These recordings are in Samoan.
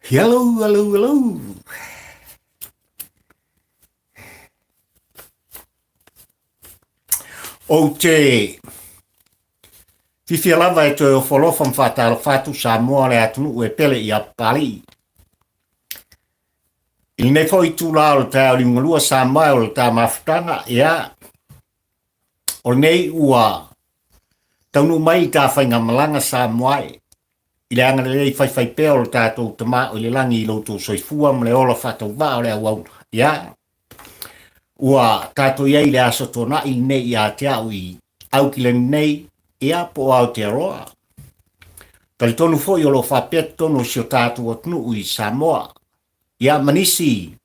Hello, hello, hello. Ou te fifia lava e toe ofolofa ma whātalofa atu Samoa le atunuu e pele i a Papalii. I lenei foi itula o le taeao liugalua Samoa o le ta mafutaga, ia, o lenei ua taunuu mai i ta faigamalaga Samoa e i le agalelei faifaipea o le tatou Tama o i le lagi i lo outou soifua ma le ola faatauvaa o le auauna. Ia, ua tatou i ai i le aso tuanai lenei ia te au i Aukilani nei, ia, po o Aotearoa. Talitonu foi o lo o faapea totonu o si o tatou atunuu i Samoa, ia, ma nisi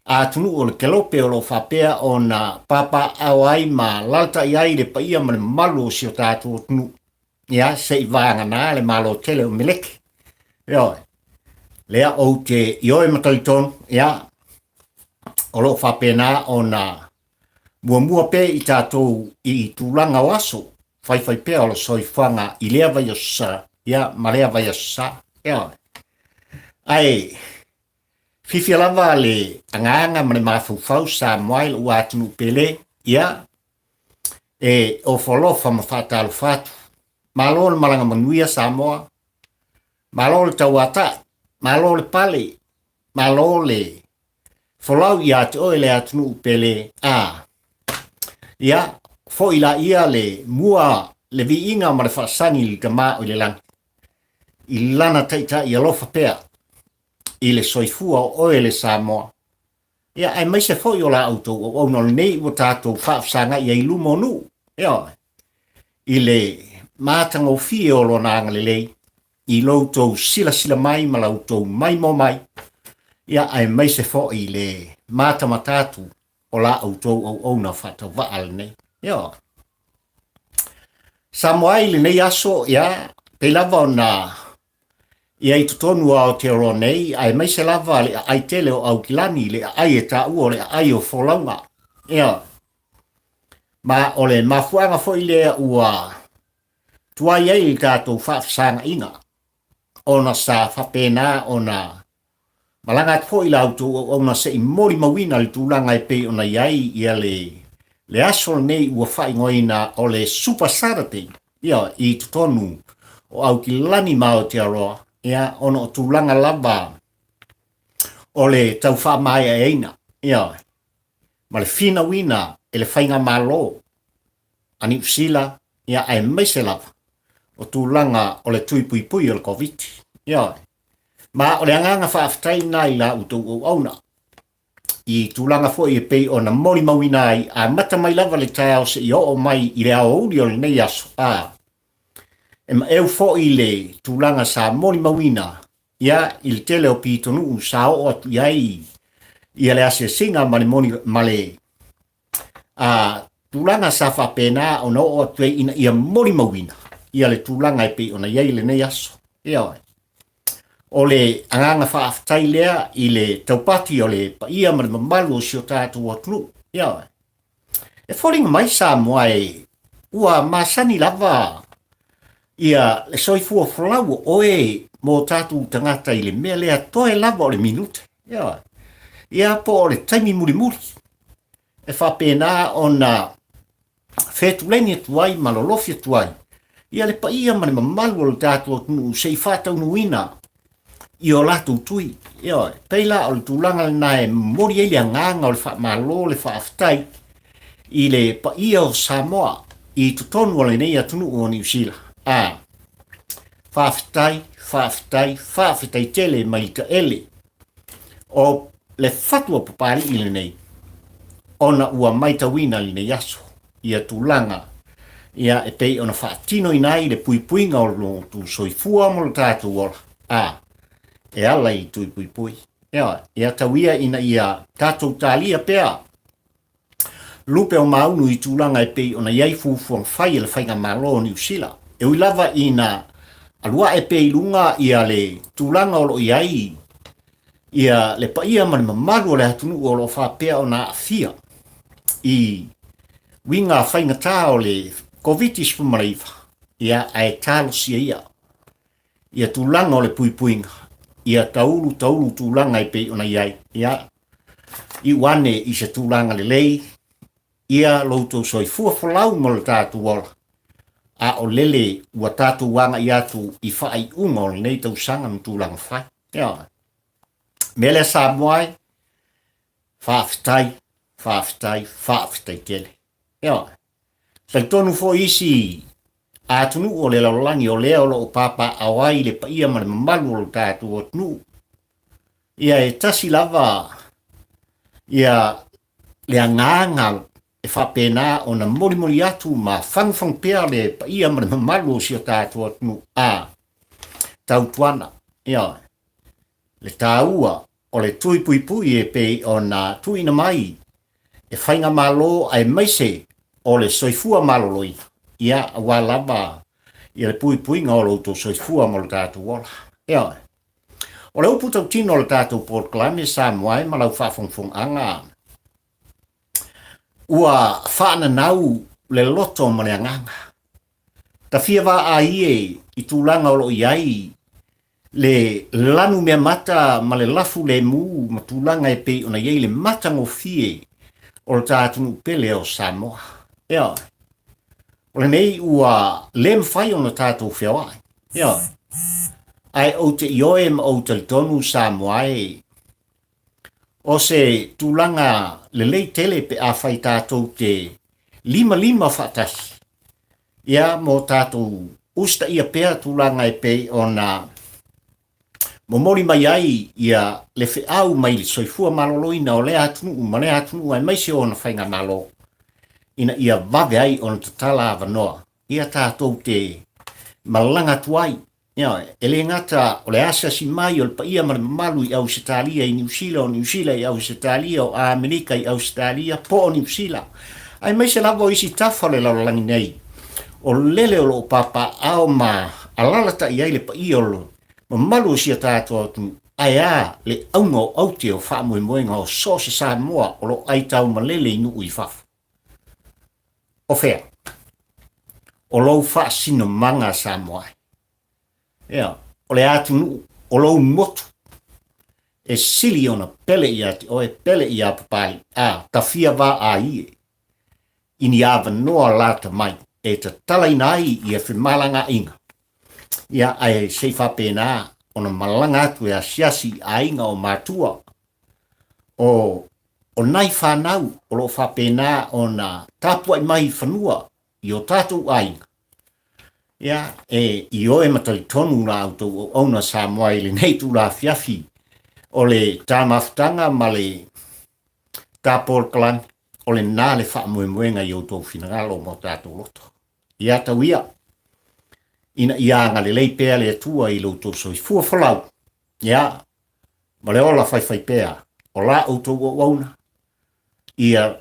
atunuu o le Kelope o lo o faapea ona papaaao ai ma alaalatai ai le paia ma le mamalu o si o tatou atunuu, ia, se i vagana le Malo tele o Meleki. Ioe, lea ou te ioe ma talitonu, ia, o lo o faapena ona muamua pea i tatou i tulaga o aso faifaipea o le soifuaga i lea vaiaso sa, ia, ma lea vaiaso sa. Ioe. Ae Fiafia lava le agaga ma le mafaufau Samoa i lou atunuu pele, ia, e ofo alofa ma faatalofa atu. Malo le malaga manuia Samoa, malo le tauatai, malo le pale, malo le folau ia te oe le atunuu pele, a, ia, foi laia le mua le viiga ma le faasagi i le Tama o i le lagi, i lana taitai alofa pea i le soifua o oe le Samoa, ia aemaise foi o la outou auauna o lenei ua tatou faafesagai ai i luma o nuu, ioe, i le matagofie o lona agalelei i lo outou silasila mai ma la outou maimoa mai, ia aemaise foi le matamata atu o la outou auauna faatauvaa lenei. Ioe. Samoa ai i lenei aso, ia, pei lava ona ia i totonu o Aotearoa nei, aemaise lava le aai tele o Aukilani, le aai e taua o le aai o Folauga. Ia, ma o le mafuaaga foi lea ua tuai ai le tatou faafesagaiga, ona sa faapena ona Malaga atu foi la outou auauna se i molimauina le tulaga e pei ona i ai ia le, le aso lenei ua faaigoaina o le Super Saturday, ia, i totonu o Aukilani ma Aotearoa, ia, ona o tulaga lava o le tau faamaeaeaina, ia, ma le finauina e le faigamalo a Niu Sila, ia, aemaise lava o tulaga o le tui puipui o le Koviti. Ioe. Ma o le agaga faafetai lena i la outou auauna i tulaga foi e pei ona molimauina ai, amata mai lava le taeao seia oo mai i le aoauli o lenei aso, a e maeu foi le tulaga sa molimauina ia i le tele o pitonuu sa oo atu i ai ia le asiasiga ma le moni, ma le a tulaga sa faapena ona oo atu ai ina ia molimauina ia le tulaga e pei ona i ai lenei aso. Ioe. O le agaga faafetai lea i le taupati o le paia ma le mamalu o si o tatou atunuu. Ioe. E foliga mai Samoa e ua masani lava ia le soifua folau o oe mo tatou tagata i le mea lea toe lava o le minute. Ioe. Ia po o le taimi mulimuli e faapena ona fetuleni atu ai ma lolofi atu ai ia le paia ma le mamalu o le tatou atunuu se i faataunuuina i o latou tui. Ioe, pei la o le tulaga lena e momoli ai le agaga o le faamalo, le faafetai i le paia o Samoa i totonu o lenei atunuu o Niu Sila. A, faafetai, faafetai, faafetai tele mai taele o le fatu o Papalii lenei, ona ua maitauina lenei aso ia tulaga ia e pei ona faatinoina ai le puipuiga o lo outou soifua ma lo tatou ola, a e ala i tui puipui. Ia, ia tau ia ina ia tatou talia pea lupe o maunu i tulaga e pei ona i ai fuafuaga fai a le Faigamalo o Niu Sila. E ui lava ina alu ae pea i luga ia le tulaga o lo o i ai ia le paia ma le mamalu o le atunuu o lo o faapea ona aafia i uiga faigata o le Koviti-19, ia ae talosia ia ia tulaga o le puipuiga. Ia taulu taulu tulaga e pei ona i ai. Ia, iu ane i se tulaga lelei, ia lo outou soifua folau ma lo tatou ola, a o lele ua tatou agai atu i faaiuga o lenei tausaga ma tulaga fai. Ioe. Mea lea Samoa e, faafetai, faafetai, faafetai tele. Ioe. Talitonu foi isi atunuu o le lalolagi o lea o lo o papaaao ai le paia ma le mamalu o lo tatou atunuu. Ia e tasi lava ia le agaga e faapena ona molimoli atu ma fagufagu pea le paia ma le mamalu o si o tatou atunuu a tautuana. Ioe. Le taua o le tui puipui e pei ona tuuina mai e faigamalo aemaise o le soifua maloloina, ia, aua lava ia le puipuiga o lo outou soifua ma lo tatou ola. Ioe. O le upu tautino o le tatou polokalame Samoa e ma lau faafogafogaaga, ua faananau le loto ma le agaga. Tafia vaai e i tulaga o lo o i ai le lanu meamata ma le lafu lemu ma tulaga e pei ona i ai le matagofie o le ta atunuu pele o Samoa. Ioe. O lenei ua le mafai ona tatou feoai. Ioe. Ae ou te ioe ma ou talitonu Samoa e o se tulaga lelei tele pe afai tatou te limalima faatasi ia mo tatou usitaia pea tulaga e pei ona momoli mai ai ia le feau mai le soifua maloloina o lea atunuu ma lea atunuu aemaise o ona faigamalo ina ia vave ai ona tatala avanoa ia tatou te malaga atu ai. Ioe, e le gata o le asiasi mai o le paia ma le mamalu i Ausetalia i Niu Sila, o Niu Sila i Ausetalia, o Amerika i Ausetalia, po o Niu Sila, aemaise lava o isi tafa o le lalolagi nei, o lele o lo o papaaao ma alalatai ai le paia o le mamalu o si a tatou atunuu, ae a le auga o aute o faamoemoega o so o se Samoa o lo o aitaumalele i nuu i fafo. O fea? O lou faasinomaga Samoa e. Ea, o le atunuu, o lou motu, e sili ona pele ia te oe, pele ia Papalii, a, tafia vaai e, i ni avanoa lata mai e tatalaina ai ia femalagaaiga, ia, ae se i faapena ona malaga atu e asiasi i aiga o matua, o o nai fanau o lo o faapena ona tapuai mai i fanua i o tatou aiga, ia, e ioe ma talitonu la outou auauna Samoa i lenei itula afiafi o le ta mafutaga ma le ta polokalame, o lena le faamoemoega i outou finagalo ma o tatou loto. Ia tau ia, ina ia agalelei pea le Atua i lo outou soifua folau, ia, ma le ola faifaipea o la outou auauna, ia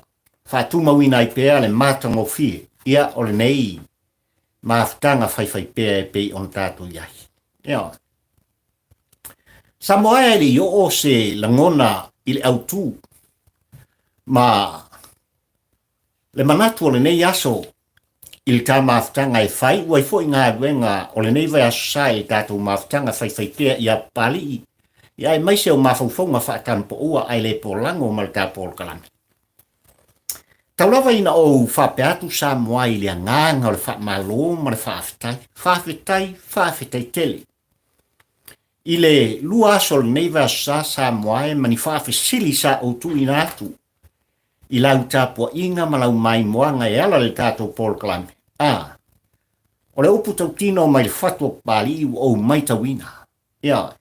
faatumauina ai pea le matagofie, ia, o lenei mafutaga faifaipea e pei ona tatou i ai. Ioe. Samoa e le i oo se lagona i le autu ma Le manatu o lenei aso i le ta mafutaga e faaiu ai foi galuega o lenei vaiaso sa i le tatou mafutaga faifaipea ia Papalii, ia aemaise o mafaufauga faatanopoua ae le polago ma le ta polokalame. Tau lava ina ou faapea atu Samoa i le agaga o le faamalo ma le faafetai. Faafetai, faafetai tele. I le lua aso o lenei vaiaso sa Samoa e ma ni faafesili sa ou tuuina atu i lau tapuaiga ma lau maimoaga e ala i le tatou polokalame. A, o le upu tautino mai le fatu o Papalii ua ou maitauina, ioe,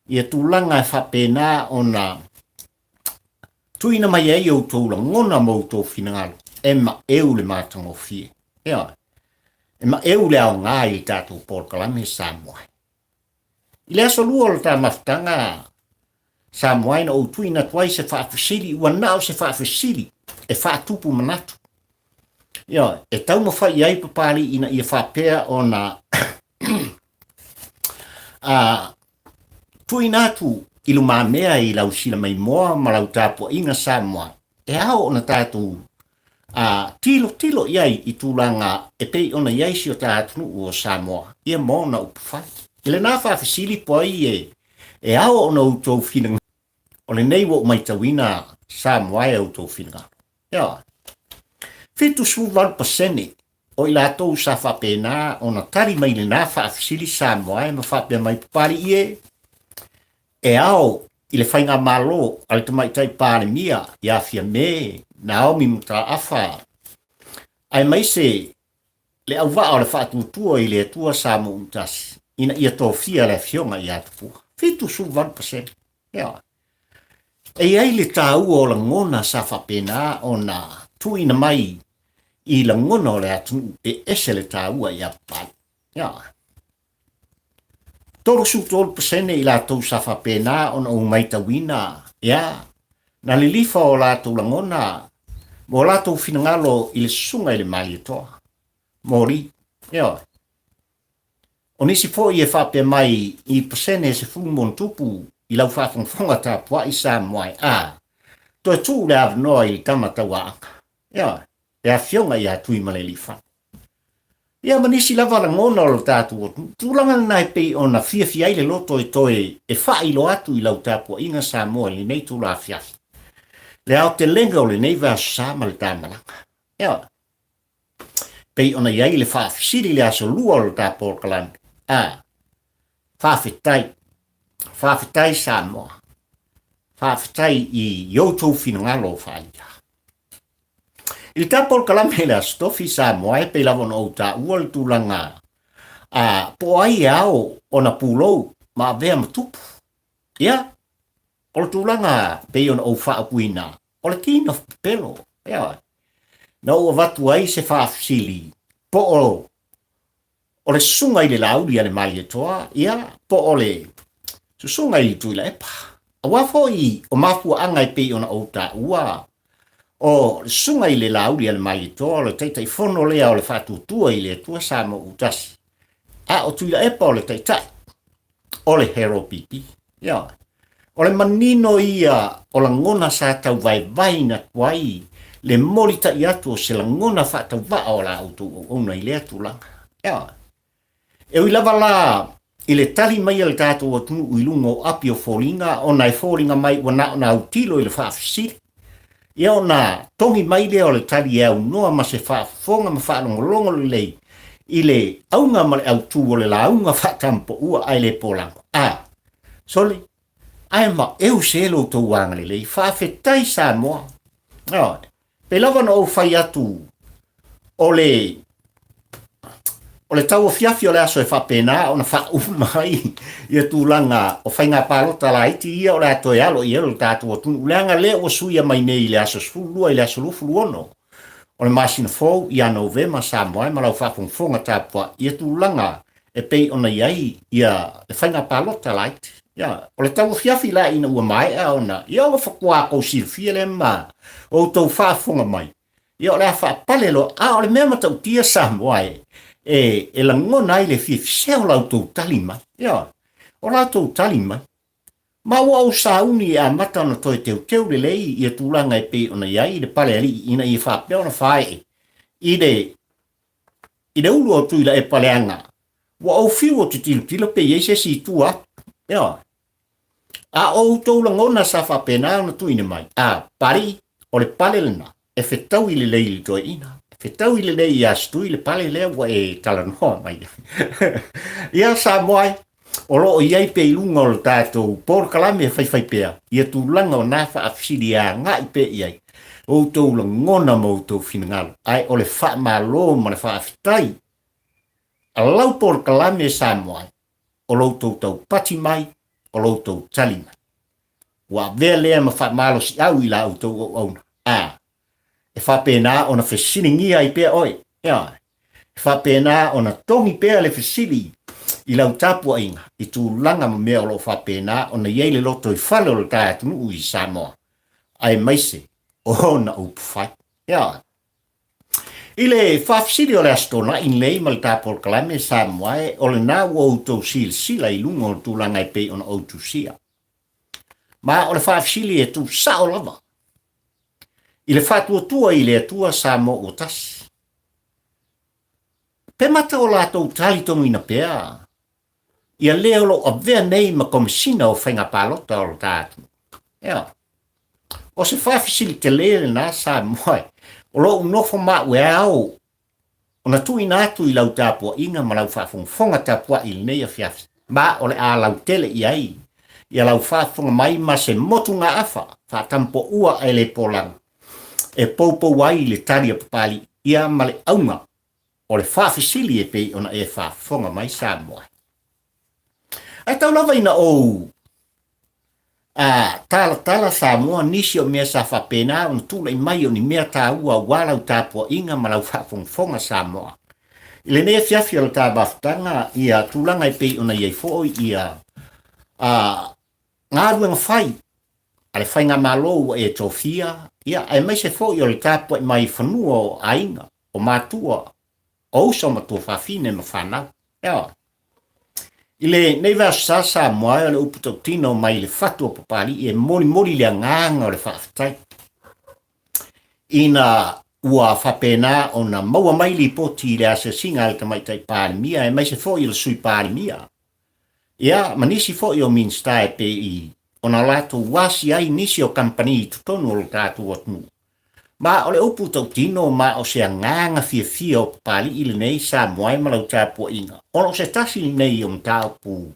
ia tulaga e faapena ona tuuina mai ai outou lagona ma outou finagalo e maeu le matagofie. Ioe, e maeu le aoga i le tatou polokalame Samoa. I le aso lua o le ta mafutaga Samoa ina ou tuuina atu ai se faafesili, ua na o se faafesili e faatupu manatu. Ioe, e taumafai i ai Papalii ina ia faapea ona a, tuuina atu i lumamea i lau silamaimoa ma lau tapuaiga Samoa, e ao ona tatou a, tilotilo i ai i tulaga e pei ona i ai si o ta atunuu o Samoa, ia ma ona upufai. I lena faafesili po ai e E ao ona outou finagalo, o lenei ua ou matauina Samoa e outou finagalo. Ioe. 78% o i latou sa faapena ona tali mai lena faafesili Samoa e ma faapea mai Papalii e, e ao i le faigamalo a le Tamaitai Palemia ia Fiame Naomi Mataafa aemaise le auvaa o le faatuatua i le Atua Samoa Tasi ina ia tofia le afioga ia Tupua. 78%. Ioe. E i ai le taua o lagona sa faapena ona tuuina mai i lagona o le atunuu e ese le taua ia Papalii. Ioe. 33% i latou sa faapena ona ou matauina, ia, na lilifa o latou lagona ma o latou finagalo i le susuga i le Malietoa, Moli. Ioe. O nisi foi e faapea mai i pasene e 10+ i lau faafogafoga tapuai Samoa e a, toe tuu le avanoa i le tama tauaaga. Ioe, le afioga ia Tuimalealiifano. Ia ma nisi lava lagona o lo tatou atunuu. Tulaga lena e pei ona fiafia ai le loto e toe e faailoa atu i lau tapuaiga Samoa i lenei itula afiafi. Le aotelega o lenei vaiaso sa ma le ta malaga. Ioe. Pei ona i ai le faafesili i le aso Lua o le ta polokalame. A, faafetai. Faafetai Samoa. Faafetai i outou finagalo o faaalia. I le ta polokalame i le Aso Tofi Samoa e pei lava ona ou taua le tulaga a po o ai e ao ona pulou ma avea ma tupu. Ia, o le tulaga pei ona ou faaupuina, o le king of pepelo. Ia, na ou avatu ai se faafesili po o o le susuga i le Laauli a le Malietoa, ia, po o le susuga i le Tuilaepa. Aua foi o mafuaaga e pei ona ou taua, o le susuga i le Laauli a le Malietoa, o le Taitaifono lea o le Faatuatua i le Atua Samoa ua Tasi, a o Tuilaepa o le Taitai o le HRPP. Ia, o le manino ia o lagona sa tauvaevaeina atu ai le molitai atu o se lagona faatauvaa o la outou auauna i lea tulaga. Ia, e ui lava la i le tali mai a le tatou atunuu i luga o api o foliga ona e foliga mai ua na ona autilo i le faafesili, ia ona togi mai lea o le tali e aunoa ma se faafofoga ma faalogologo lelei i le auga ma le autū o le lauga faatamapaua ae le polago. A, sole, ae maeu se lo outou agalelei. Faafetai Samoa. Ioe. Pei lava ona ou fai atu o le o le tauafiafi o le aso e faapena ona faauma ai ia tulaga o faiga palota laiti ia o le a toe alo i ai lo tatou atunuu, leaga lea ua suia mai nei i le aso 12 i le aso 26 o le masina fou ia Novema Samoa e ma lau faafogafoga tapuai ia tulaga e pei ona i ai ia le faiga palota laiti. Ia, o le tauafiafi la ina ua maea ona, ia ua faatoa tou silafia lea ma outou faafofoga mai, ia o le a faapale loa. A o le mea matautia Samoa e, e, e lagona ai le fiafia o la outou tali mai. Ia, o la outou tali mai. Ma ua ou sauni e amata ona toe teuteu lelei ia tulaga e pei ona i ai le pale alii ina ia faapea ona faaee i le i le ulu o Tuilaepa leaga ua ou fiu ou te tilotilo pe i ai se isi i tua atu. Ioe. A o outou lagona sa faapena ona tuuina mai, a, Papalii, o le pale lena, e fetaui lelei i le toeaina, e fetaui lelei ia Setui le pale lea ua e talanoa mai ai. Ia, Samoa e, o lo o i ai pea i luga o le tatou polokalame e faifai pea ia tulaga o na faafesili e agai pea i ai outou lagona ma outou finagalo, ae o le faamalo ma le faafetai a lau polokalame Samoa e, o lo outou taupati mai, o lo outou tali mai. Ua avea lea ma faamalosiau i la outou auauna, a e faapena ona fesiligia ai pea oe, ioe, e faapena ona togi pea le fesili i lau tapuaiga i tulaga ma mea o lo o faapena ona i ai le lotoifale o le ta atunuu i Samoa, aemaise o ona upufai. Ioe. I le faafesili o le Aso Toonai nei ma le ta polokalame Samoa e, o lena ua outou silasila i luga o le tulaga e pei ona ou tusia. Ma o le faafesili e tuusao lava i le faatuatua i le Atua Samoa ua tasi. Pe mata o latou talitonuina pea Ia le o lo o avea nei ma Komesina o Faiga Palota o lo ta atunuu. Ioe. O se faafesili tele lena Samoa e, o lou nofo ma au e ao ona tuuina atu i lau tapuaiga ma lau faafogafoga tapuai i lenei afiafi, ma o le a lautele i ai ia lau faafofoga mai ma se motugaafa faatampoua ae le polaga e poupou ai le tali a Papalii ia ma le auga o le faafesili e pei ona e faafofoga mai Samoa. Ae tau lava ina ou a talatala Samoa nisi o mea sa faapena ona tulai mai o ni mea taua aua lau tapuaiga ma lau faafogafoga Samoa. I lenei afiafi o le ta mafutaga ia tulaga e pei ona i ai foi ia a galuega fai a le faigamalo ua e tofia, ia aemaise foi o le tapuai mai fanua o aiga, o matua, o uso ma tuafafine ma fanau. Ioe. I lenei vaiaso sa Samoa e o le upu tautino mai le fatu o Papalii e molimoli le agaga o le faafetai ina ua faapena ona maua mai lipoti i le asiasiga a le Tamaitai Palemia aemaise foi o le Sui Palemia ia ma nisi foi o Minisita e pei ona latou asia ai nisi o kamupani i totonu o lo tatou atunuu. Ma o le upu tautino ma o se agaga fiafia o Papalii lenei Samoa e ma lau tapuaiga, ona o se tasi lenei o mataupu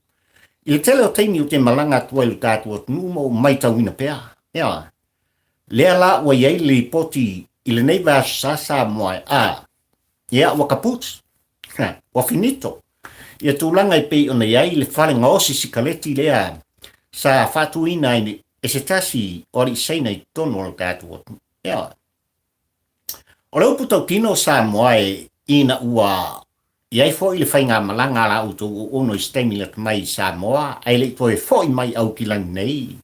i le tele o taimi ou te malaga atu ai i lo tatou atunuu ma ou maitauina pea. Ioe. Lea la ua i ai le lipoti i lenei vaiaso sa Samoa e a, ia ua kaput, ua finito ia tulaga e pei ona i ai le fale gaosi sikaleti lea sa faatuina ai e se tasi o alii Saina i totonu o lo tatou atunuu. Ioe. O le upu tautino o Samoa e ina ua i ai foi le faigamalaga a la outou auauna i se taimi lata mai i Samoa ae le i toe foi mai i Aukilani nei,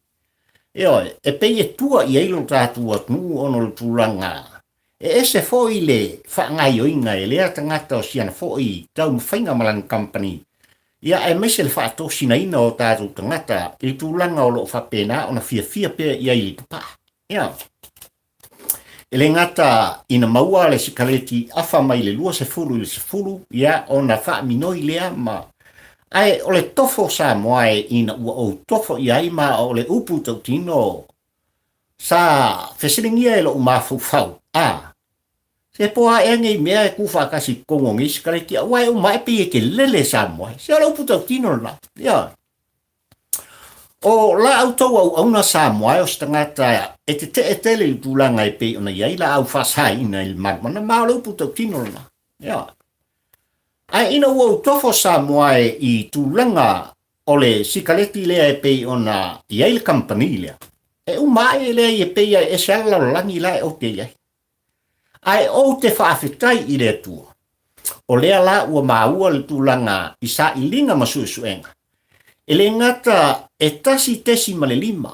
ioe, e pei e tua i ai lo tatou atunuu ona o le tulaga E ese foi le faagaoioiga e lea tagata o siana foi taumafaiga ma lana kamupani, ia aemaise le faatosinaina o tatou tagata i le tulaga o lo o faapena ona fiafia pea i ai i le tapaa. Ia. E le gata ina maua le sikaleti afa mai le 20 i le 10, ia ona faaminoi lea ma ae o le tofo o Samoa e ina ua ou tofo i ai ma o le upu tautino Sa fesiligia e lou mafaufau, a, se po a ea nei mea e tuufaatasi i totonu o nei sikaleti, aua e uma ae pei e te lele Samoa. Se o le upu tautino lena. Ioe. O la outou auauna Samoa e o se tagata e tetee tele i le tulaga e pei ona i ai laau faasaina i le manamana, ma o le upu tautino lena. Ioe. Ae ina ua ou tofo Samoa e i tulaga O le sikaleti lea e pei ona i ai le kamupani lea, e uma ae leai e pei a e ese lava le lalolagi la e ote i ai. Ae ou te faafetai i le Atua, o lea la ua maua le tulaga i sailiga ma suesuega, e le gata e 1.5,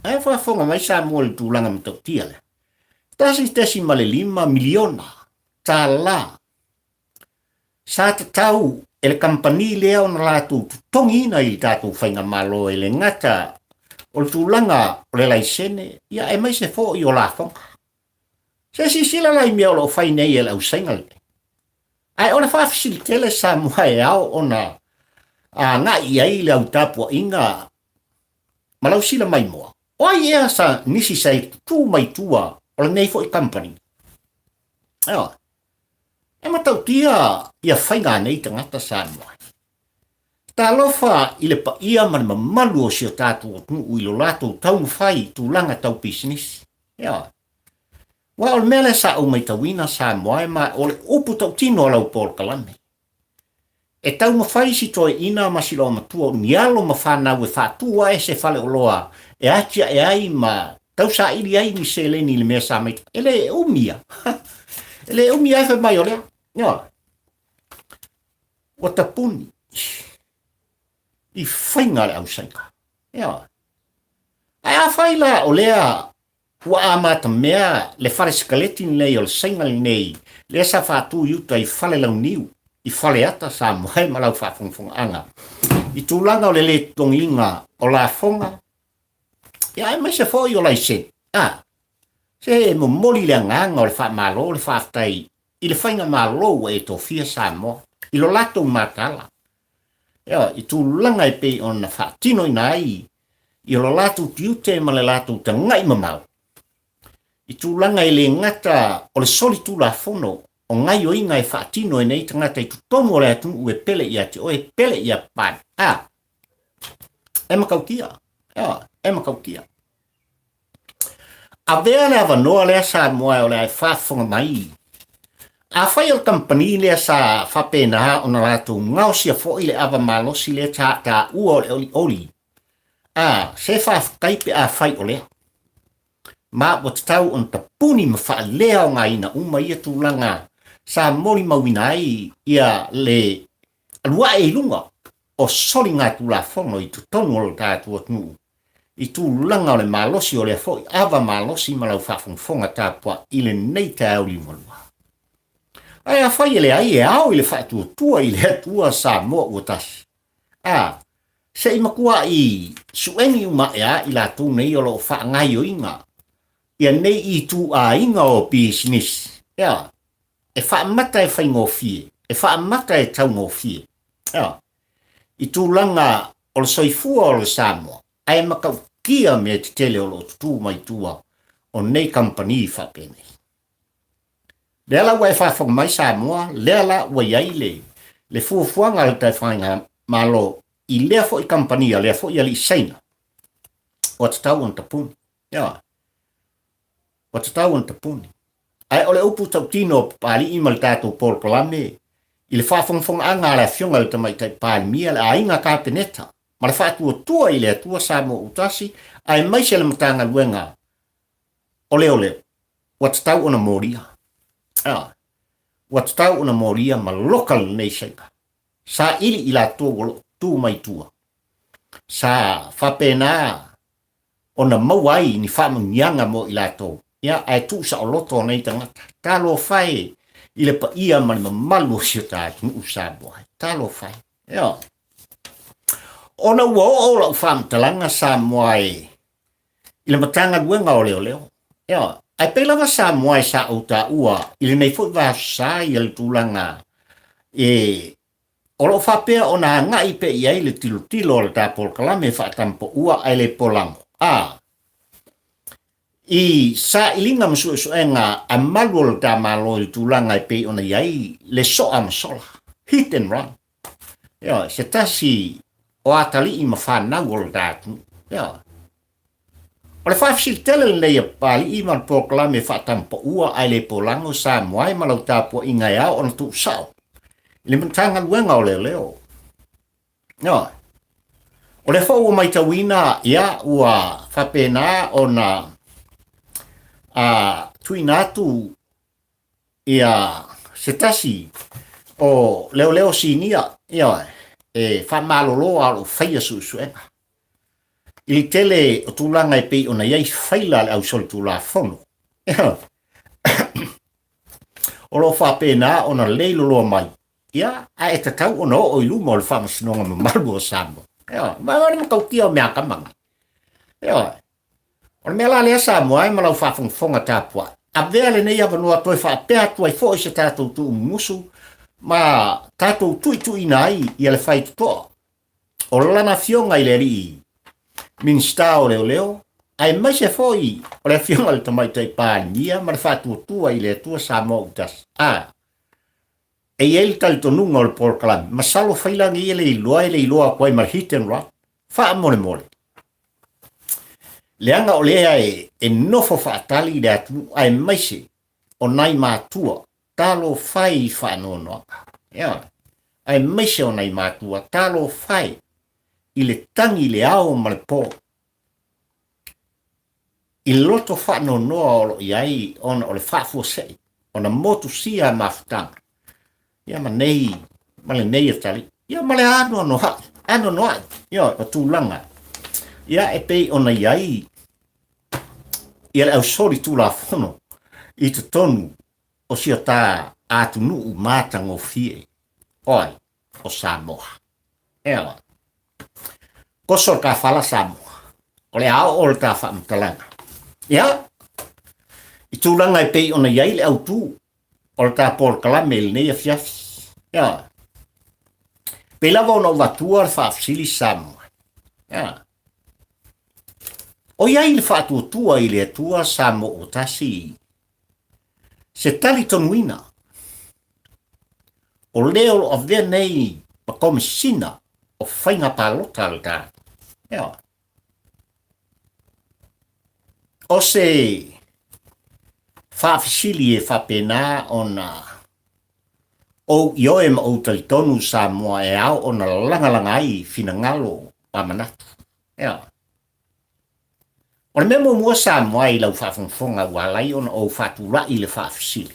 ae faafofoga mai Samoa i le tulaga matautia lea, 1.5 miliona tala Sa tatau e le kamupani lea ona latou totogiina i le tatou faigamalo e le gata o le tulaga o le laisene, ia aemaise foi o lafoga. Se silasila la i mea o lo o fai nei e le ausaina lenei. Ae o le faafesili tele Samoa e ao ona agai i ai le au tapuaiga ma lau sila maimoa, o ai ea sa nisi sa tu mai tua o lenei foi kamupani? Ioe. E matautia ia faiga a nei tagata Samoa. Talofa i le paia ma le mamalu o si o tatou atunuu i lo latou taumafai i tulaga tau pisinisi. Ioe. Aua o le mea lea sa ou maitauina Samoa e ma o le upu tautino a lau polokalame. E taumafai si toeaina ma si loomatua o ni alo ma fanau e faatu ae se faleoloa e atiae ai ma tausaili ai ni seleni i le mea sa maitau. E le umi ia. E le umi ae fai mai o lea. Ioe. Ua tapuni i faiga a le ausaina. Ioe. Ae afai la o lea Ua amatamea le fale sikaleti lenei o le Saina lenei lea sa faatu i uta i Falelauniu, i Faleata, Samoa e ma lau faafogafogaaga i tulaga o le lē totogiina o lafoga, ia aemaise foi o laisene. A, se e momoli le agaga o le faamalo le faafetai i le faigamalo ua e tofia Samoa i lo latou mataala. Ioe, i tulaga e pei ona faatinoina ai i lo latou tiute ma le latou tagai mamao, i tulaga e le gata o le solitulafono o gaioiga e faatino e nei tagata i totonu o le atunuu e pele ia te oe, e pele ia Papalii. A, e matautia, ioe, e matautia. Avea le avanoa lea Samoa o le a e faafofoga mai. Afai o le kamupani lea sa faapena ona latou gaosia foi le ava malosi lea sa taua o le olioli, a, se faafetai pe afai o lea. Ma ua tatau ona tapuni ma faaleaogaina uma ia tulaga sa molimauina ai ia le alu ae i luga o soligatulafono i totonu o lo tatou atunuu i tulaga o le malosi o lea foi ava malosi ma lau faafogafoga tapuai i lenei taeao liugalua. Ae afai e leai e ao i le faatuatua i le Atua Samoa ua tasi, a, se i matuai suegi uma ae a i latou nei o lo o faagaoioiga ia nei ituaiga o pisinisi, ea, e faamata e faigofie, e faamata e taugofie, ea, i tulaga o le soifua o le Samoa, ae matautia mea tetele o lo o tutū mai tua o nei kamupani faapenei. Lea la ua e faafofoga mai Samoa, lea la ua i ai le, le fuafuaga a le Taifaiga-malo i lea foi kamupani a lea foi alii Saina, ua tatau ona tapuni. Ioe. Ua tatau ona tapuni. Ae o le upu tautino o Papalii ma le tatou polokalame i le faafogafogaaga a le Afioga i le Tamaitai Palemia, le Aiga Kapeneta ma le faatuatua i le Atua Samoa Utasi aemaise le Matagaluega o Leoleo, ua tatau ona molia. Ioe. Ua tatau ona molia ma loka lenei Saina. Saili i latou o lo o tu mai tua. Sa faapena ona maua ai ni faamanuiaga mo i latou, ia, ae tuu saoloto nei tagata. Talofa e i le paia ma le mamalu o si o ta atunuu Samoa. Talofa e. Ioe. Ona ua oo lau faamatalaga Samoa e i le Matagaluega o Leoleo. Ioe. Ae pei lava Samoa e sa ou taua i lenei foi vaasosa ia le tulaga e O lo o faapea ona agai pea i ai le tilotilo a le ta polokalame faatampaua ae le polago, a i sailiga ma suesuega a malu o le ta Malo i le tulaga e pei ona i ai le soa ma sola, hit and run. Ioe, se tasi o atalii ma fanau o le ta atunuu. Ioe. O le faafesili tele lenei a Papalii ma le polokalame faatampaua ae le polago Samoa e ma lau tapuaiga e ao ona tuusao i le Matagaluega o Leoleo. Ioe. O lea foi ua maitauina ia ua faapena ona a tuuina atu ia se tasi o leoleo sinia, ioe, e faamalolo a o lo o faia suesuega. I le tele o tulaga e pei ona i ai faila a le ausolitulafono, o lo o faapena ona leiloloa mai, ia, ae tatau ona oo i luma o le Faamasinoga mamalu o Samoa. Ioe, ma o le matautia o mea akamai. Ioe, o le mea la lea Samoa e ma lau faafogafoga tapuai, avea lenei avanoa toe faapea atu ai foi se tatou tuumumusu ma tatou tuituina ai ia le faitotoa o lana afioga i le alii Minisita o Leoleo, aemaise foi o le afioga i le Tamaitai Palemia ma le faatuatua i le Atua Samoa Autasi. A, e i ai le talitonuga o le polokalame, masalo failagi ia le iloa e le iloa atu ai ma le hit and run. Faamolemole. Leaga o lea e, e nofo faatali le atunuu aemaise o nai matua Talofa e i faanoanoaga. Ioe. Aemaise o nai matua, talofa e i le tagi i le ao ma le po. I le loto faanoanoa o lo o i ai ona o le faafuasei, ona motusia mafutaga. Ia ma nei, ma lenei atalii. Ia ma le anoanoai, anoanoai, ioe, o tulaga. Ia e pei ona i ai ia le ausolitulafono i totonu o si o ta atunuu matagofie, o ai? O Samoa. Ioe. Koso le ta fala Samoa. O le a oo le ta faamatalaga. Ia, i tulaga e pei ona i ai le autu o le ta polokalame i lenei afiafi. Ioe. Pei lava ona ou avatua le faafesili Samoa. Ia. O i ai le faatuatua i le Atua Samoa ua tasi se talitonuina o le o lo o avea nei ma Komesina o Faiga Palota a le tatou. Ia. O se faafesili e faapena ona ou ioe ma ou talitonu Samoa e ao ona lagalaga ai finagalo ma manatu. Ea. O le mea muamua Samoa i lau faafogafoga ua ala ai ona ou faatulai le faafesili.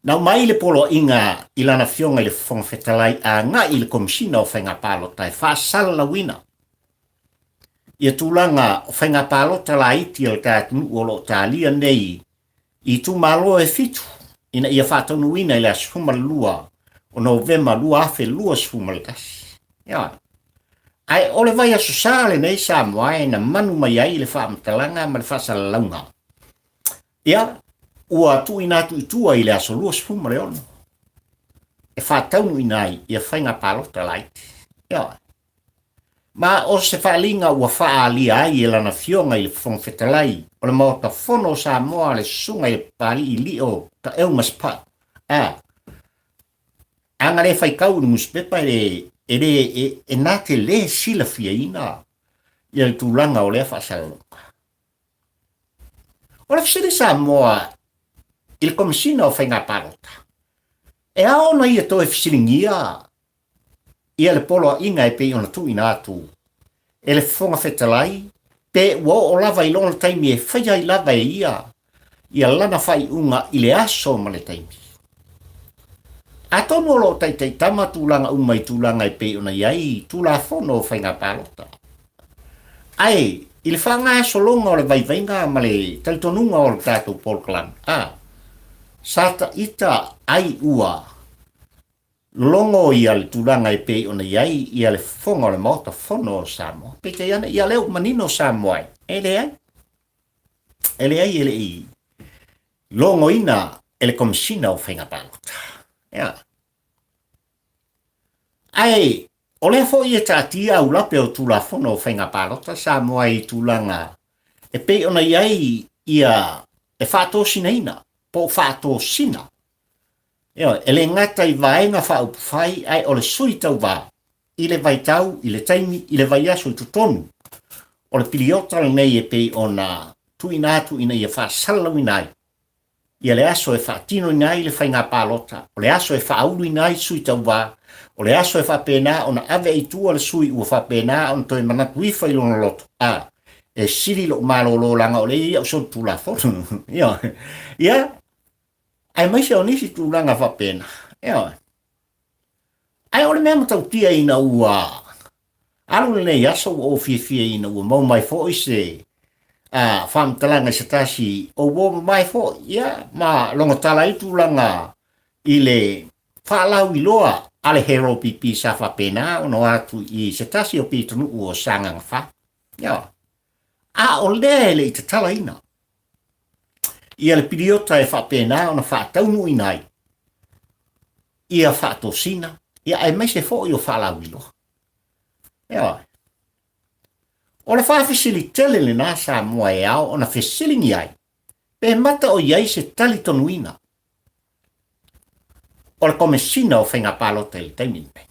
Na aumai le poloaiga i lana Afioga i le Fofoga Fetalai agai i le Komesina o Faiga Palota e faasalalauina ia tulaga o faiga palota laiti a le ta atunuu o lo o talia nei i itumalo e fitu ina ia faataunuuina i le aso 12 o Novema 2021. Ioe. Ae o le vaiaso sa lenei Samoa e na manu mai ai le faamatalaga ma le faasalalauga. Ia, ua tuuina atu i tua i le aso 26 e faataunuuina ai ia faiga palota laiti. Ioe. Ma o se faaaliga ua faaalia ai e lana Afioga i le Fofoga Fetalai o le Maota Fono o Samoa le Susuga i le Papalii Lio Taeu Masepau, a ana le faitau i le nusipepa e le, e le, e, e na te le silafiaina ia le tulaga o lea faasalalauga. O le fesili Samoa i le Komesina o Faiga Palota, e ao ona ia toe fesiligia ia le poloaiga e pei ona tuuina atu e le Fofoga Fetalai, pe ua oo lava i lona taimi e faia ai lava e ia ia lana faaiuga i le aso ma le taimi. Atonu o lo o taitaitama tulaga uma i tulaga e pei ona i ai Tulafono o Faiga Palota. Ae i le faagasologa o le vaivaiga ma le talitonuga o le tatou polokalame, a, sa taita ai ua Logo ia le tulaga e pei ona i ai ia le fofoga o le Maota Fono o Samoa. Peitai ane, ia lea ua manino Samoa e, e leai. E leai e le i logoina e le Komesina o Faiga Palota. Ia. Ae, o lea foi e taatia aulape o Tulafono o Faiga Palota Samoa i tulaga e pei ona i ai ia e faatosinaina po o faatosina. Ioe, e le gata i Vaega Faaupufai ae o le sui tauva i le vaitau, i le taimi, i le vaiaso i totonu o le piliota lenei e pei ona tuuina atu ina ia faasalalauina ai ia le aso e faatinoina ai le faiga palota, o le aso e faauluina ai sui tauva, o le aso e faapena ona ave i tua le sui ua faapena ona toe manatu ifo i lona loto, a e sili lou malolo leaga o lea e i ai au solitulafono. Ioe. Ia, aemaise o nisi tulaga faapena. Ioe. Ae o le mea matautia ina ua alu lenei aso ua ou fiafia ina ua maua mai foi se a faamatalaga i se tasi o uo mamae foi, ia, ma logo tala ai tulaga i le faalauiloa a le Hero PP sa faapena ona o atu i se tasi o pitonuu o Sagaga 4. Ioe. A o lea e le i tatalaina ia le piliota e faapena ona faataunuuina ai ia faatosina, ia aemaise foi o faalauiloa. Ioe. O le faafesili tele lena Samoa e ao ona fesiligia ai, pe mata o i ai se talitonuina o le Komesina o Faiga Palota i le taimi lenei.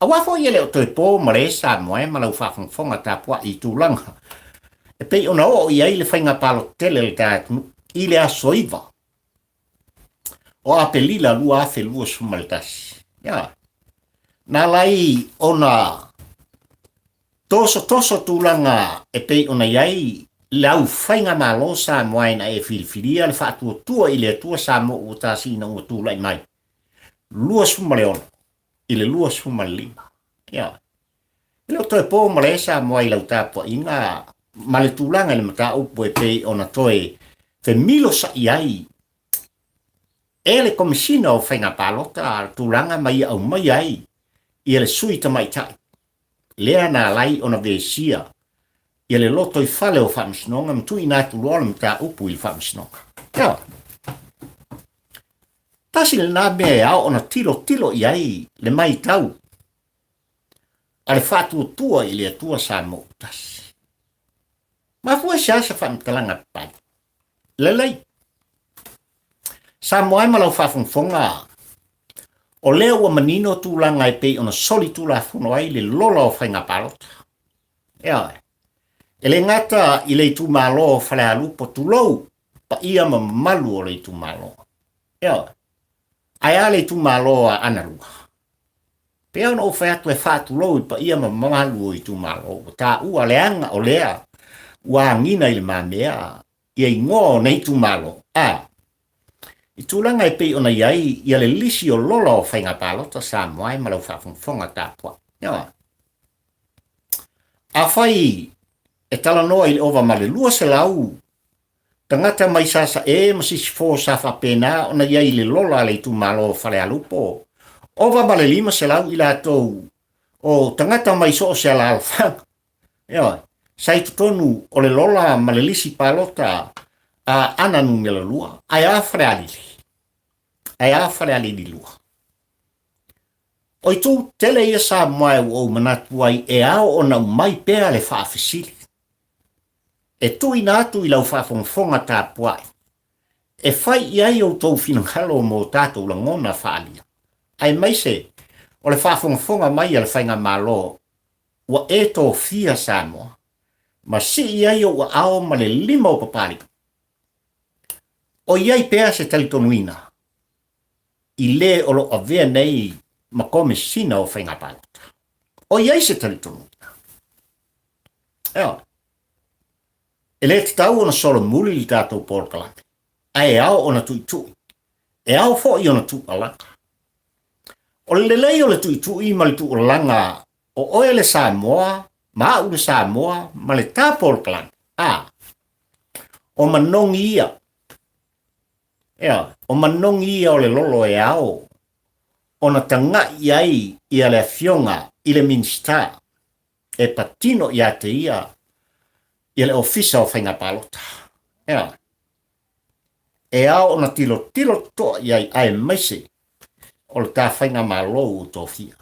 Aua foi e le o toe po ma le Samoa e ma lau faafogafoga tapuai i tulaga e pei ona oo i ai le faiga palota tele a le ta atunuu i le aso 9 o Aperila 2021. Ia, na ala ai ona Tosotoso tulaga e pei ona i ai le au faigamalo Samoa ina e filifilia le faatuatua i le Atua Samoa ua tasi ina ua tulai mai 26 i le 25. Ioe. E le o toe po ma le Samoa i lau tapuaiga ma le tulaga i le mataupu e pei ona toe femilosai ai e le Komesina o Faiga Palota tulaga ma ia aumaia ai ia le sui tamaitai lea na ala ai ona vesia ia le lotoifale o Faamasinoga ma tuuina atu loa le mataupu i le Faamasinoga. Ioe. Tasi lena mea e ao ona tilotilo i ai le matau a le Faatuatua i le Atua Samoa ua tasi. Mafua i se a se faamatalaga papale? Lelei. Samoa e ma lau faafogafoga, o lea ua manino tulaga e pei ona soli tulafono ai le lola o faiga palota. Ioe. E le gata i le itumalo o Falealupo, tulou, paia ma mamalu o le itumalo. Ioe. Ae a le itumalo o Aana Lua? Pei ona ou fai atu e faatulou i paia ma mamalu o itumalo ua taua leaga o lea ua agiga i le mamea ia igoa o nei itumalo. A. I tulaga e pei ona i ai ia le lisi o lola o faiga palota Samoa e ma lau faafogafoga tapuai. Ioe. Afai e talanoa i le ova ma le 200 tagata mai Sasae ma Sisifo sa faapena ona i ai i le lola a le itumalo o Falealupo, ova ma le 500 i latou o tagata mai so o se alaalafaga, ioe, sa i totonu o le lola ma le lisi palota a Aana Numera 2. Ae a Falealili? Ae a Falealili 2? O itu tele ia Samoa e ua ou manatu ai e ao ona aumai pea le faafesili. E tuuina atu i lau faafogafoga tapuai, e fai i ai outou finagalo mo tatou lagona faaalia, aemaise o le faafogafoga mai a le Faigamalo ua e tofia Samoa, ma sii ai ou aao ma le lima o Papalii. O i ai pea se talitonuina i le o lo o avea nei ma Komesina o Faiga Palota. O i ai se talitonuina. Ioe. E le tatau ona solomuli le tatou polokalame, ae ao ona tuitui. E ao foi ona tuualaga. O le lelei o le tuitui ma le tuualaga o oe le Samoa, ma au le Samoa, ma le ta polokalame, a, o manogi ia. Ioe, o manogi ia o le lolo e ao ona taga'i i ai ia le Afioga i le Minisita e patino ia te ia ia le Ofisa o Faiga Palota. Ioe. E ao ona tilotilo totoa i ai aemaise o le ta faigamalo ua tofia.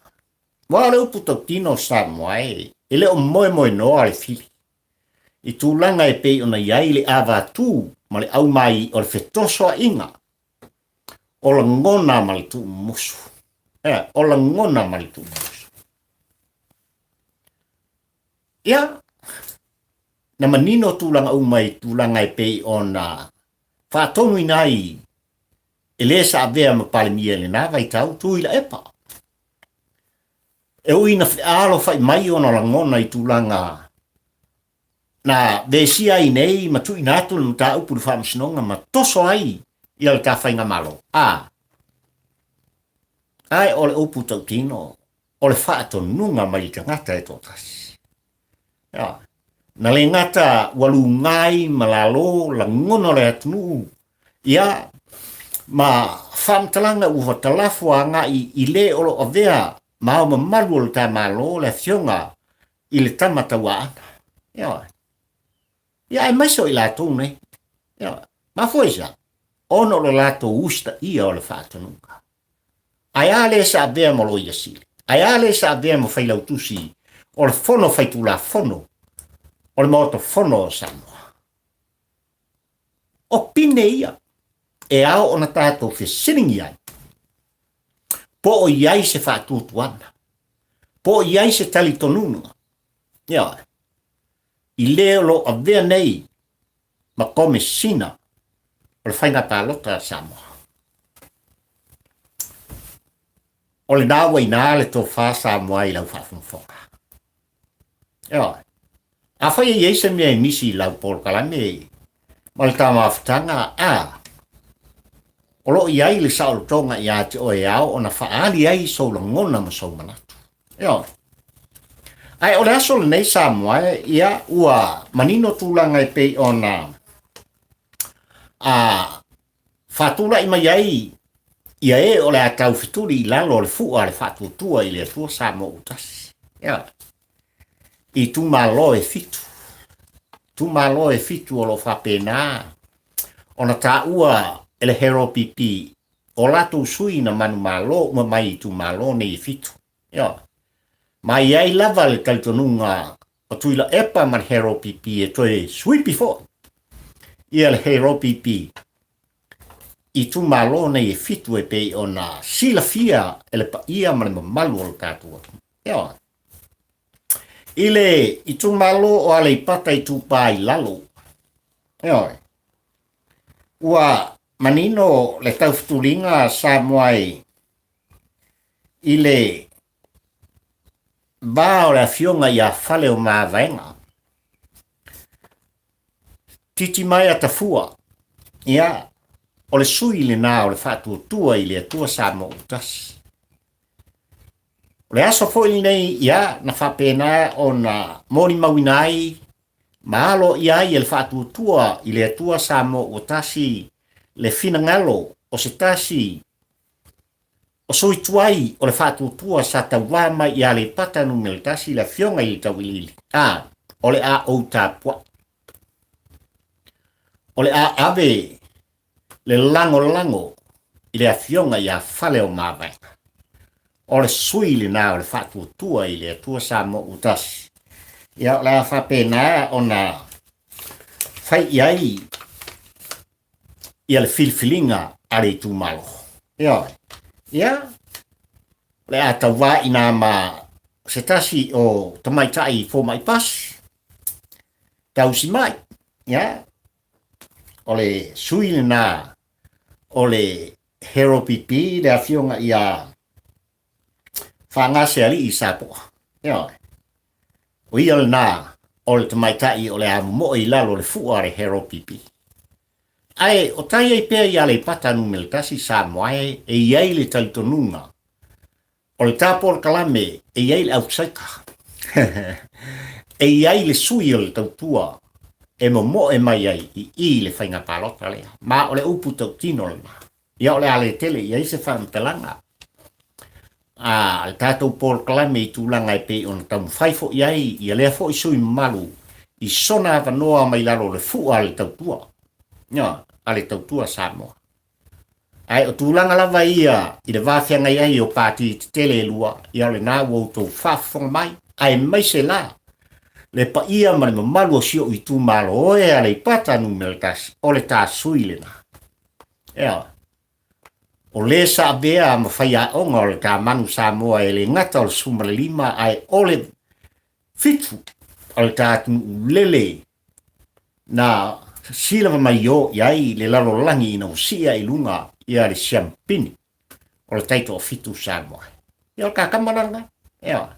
Aua o le upu tautino o Samoa e, e le o moemoenoa le fili i tulaga e pei ona i ai le avatū ma le aumai o le fetosoaʻiga o lagona ma le tuumumusu. Ea, o lagona ma le tuumumusu. Ia, na manino tulaga uma i tulaga e pei ona faatonuina ai e le sa avea ma Palemia i lena vaitau, Tuilaepa. E ui ina fealofai mai ona lagona i tulaga na vesia ai nei ma tuuina atu le mataupu i le Faamasinoga ma toso ai ia le ta faigamalo. A, ae o le upu tautino, o le faatonuga mai le tagata e toatasi. Ia, na le gata ua luga ai ma lalo lagona o le atunuu, ia, ma faamatalaga ua talafo agai i le o lo o avea ma ao mamalu o le ta Malo, le Afioga i le Tama Tauaana. Ioe. Ia, aemaise o i latou nei. Ioe. Mafua i se a? Ona o le latou usitaia o le faatonuga. Ae a le sa avea ma Loia Sili? Ae a le sa avea ma Failautusi o le Fono Faitulafono o le Maota Fono o Samoa? O pine ia e ao ona tatou fesiligia ai, po o i ai se faatuatuaga, po o i ai se talitonuga, ioe, i le o lo o avea nei ma Komesina o le Faiga Palota a Samoa. O lena ua i ina le tofa Samoa i lau faafogafoga. Ioe. Afai e i ai se mea e misi i lau polokalame ma le ta mafutaga, a, o lo o i ai le saolotoga ia te oe e ao ona faaali ai sou lagona ma sou manatu. Ioe. Ae o le aso lenei Samoa, ia, ua manino tulaga e pei ona a faatulai mai ai ia e o le a taufetuli i lalo o le fua a le Faatuatua i le Atua Samoa ua tasi. Ioe. I itumalo e fitu. Itumalo e fitu o lo o faapena ona taua e le HRPP. o latou sui na manumalo uma mai i itumalo nei e fitu. Ioe. Ma e i ai lava le talitonuga o Tuilaepa ma le HRPP e toe suipi foi ia le HRPP i itumalo nei e fitu e pei ona silafia e le paia ma le mamalu o le tatou atunuu. Ioe. I le itumalo o Aleipata Itupa i Lalo, ioe, ua manino le taufetuliga a Samoa i le va o le afioga ia Faleomavaega, Titimaea Tafua, ia, o le sui lena o le Faatuatua i le Atua Samoa ua Tasi. O le aso foi lenei, ia, na faapena ona molimauina ai ma aloaia ai e le Faatuatua i le Atua Samoa ua Tasi le finagalo o se tasi o sui tuai o le Faatuatua sa tauva mai i Aleipata Nu.1 le Afioga i le Tauiliili, a o le a ou tapuai. O le a ave le lagolago i le Afioga ia Faleomavaega. O le sui lena o le Faatuatua i le Atua Samoa ua Tasi. Ia, o le a faapena ona fai i ai ia le filifiliga a le itumalo. Ioe. Ia, o le a tauvā i nā ma se tasi o tamaitai fomai pasi, tausi mai, ia, o le sui lena o le Hero PP, le afioga ia Faagasealii Sapoa. Ioe. O ia lena o le tamaitai o le a momoe i lalo o le fua a le Hero PP. Ae o tai ai pea i Aleipata Numera 1 Samoa e i ai le talitonuga o le ta polokalame e i ai le ausaika. E i ai le sui o le tautua e momoe mai ai i i le faiga palota lea. Ma o le upu tautino lena. Ia o le a le tele i ai se faamatalaga a le tatou polokalame i tulaga e pei ona taumafai foi ai ia lea foi sui mamalu i sona avanoa mai lalo o le fua a le tautua, ia, a le tautua Samoa. Ae o tulaga lava ia i le va feagai ai o pati tetele e lua, ia o lena ua outou faafofoga mai, aemaise la le paia ma le mamalu o si ou itumalo oe Aleipata Numera 1, o le ta sui lena. Ea, o le sa avea ma faiaoga o le ta manu Samoa e le gata o le 15 ae o le 7 o le ta atunuu lele na silava mai o i ai le lalolagi ina ua sii ae i luga ia le siampini o le taitoafitu Samoa. Ia o le kakama la lena. Ea.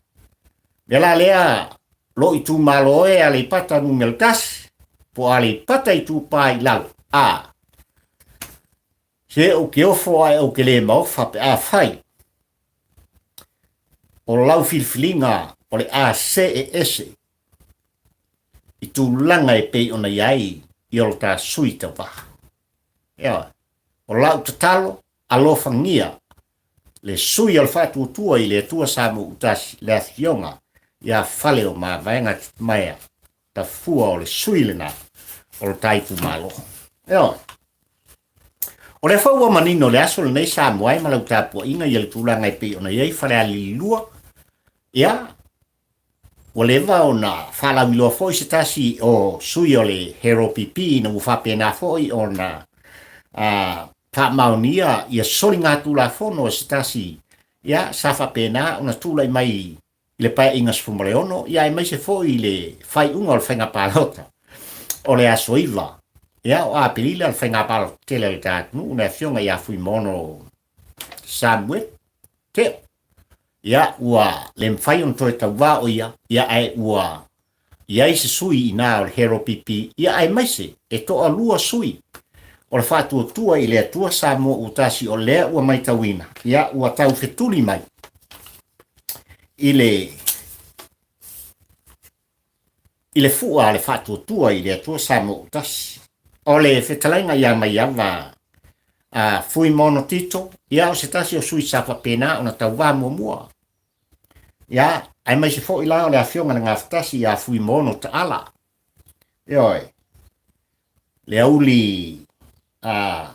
Mea la lea lou itumalo e Aleipata Numera 1, po o Aleipata Itupa i Lalo, a se ou ke ofo ae ou ke le maofa pe afai o lau filifiliga o le a see ese i tulaga e pei ona i ai i o lo ta sui tauva. Ioe. O lau tatalo, alofagia le sui o le Faatuatua i le Atua Samoa-utasi, le Afioga ia Faleomavaega Titimaea, tafua o le sui lena o lo ta itumalo. Ioe. O lea foi ua manino le aso lenei Samoa e ma lau tapuaiga ia le tulaga e pei ona i ai Falealili 2. Ia, Ua leva ona faalauiloa foi se tasi o sui o le Hero PP ina ua faapena foi ona faamaonia ia soligatulafono e se tasi ia sa faapena ona tulai mai i le Paeaiga 16 ia aemaise foi i le faaiuga o le faiga palota o le aso 9 ia o Aperila le faiga palota tele a le ta atunuu le afioga ia Fuimaono Samuel Teo. Ia, ua le mafai ona toe tauvā o ia, ia ae ua i ai se sui inā o le Hero PP, ia aemaise e toalua sui o le Faatuatua i le Atua Samoa ua tasi o lea ua maitauina, ia ua tau fetuli mai i le i le fua a le Faatuatua i le Atua Samoa ua tasi. O le fetalaiga ia Maiava a Fuimaono Tito, ia o se tasi o sui sa faapena ona tauvā muamua. Ia, aemaise foi la o le afioga i le Gafatasi ia Fuimaono Taala. Ioe, le auli a.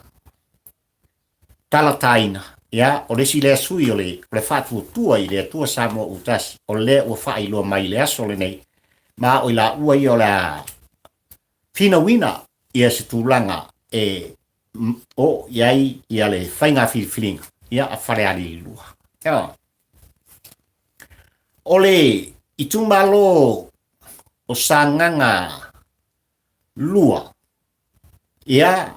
talataina, ia, o le isi lea sui o le, o le Faatuatua i le Atua Samoa ua tasi, o lea ua faailoa mai i le aso lenei, ma o i laua ia o le a finauina ia se tulaga e oo i ai ia le faiga filifiliga ia a Falealili 2. Ia. O le itumalo o Sagaga 2, ia,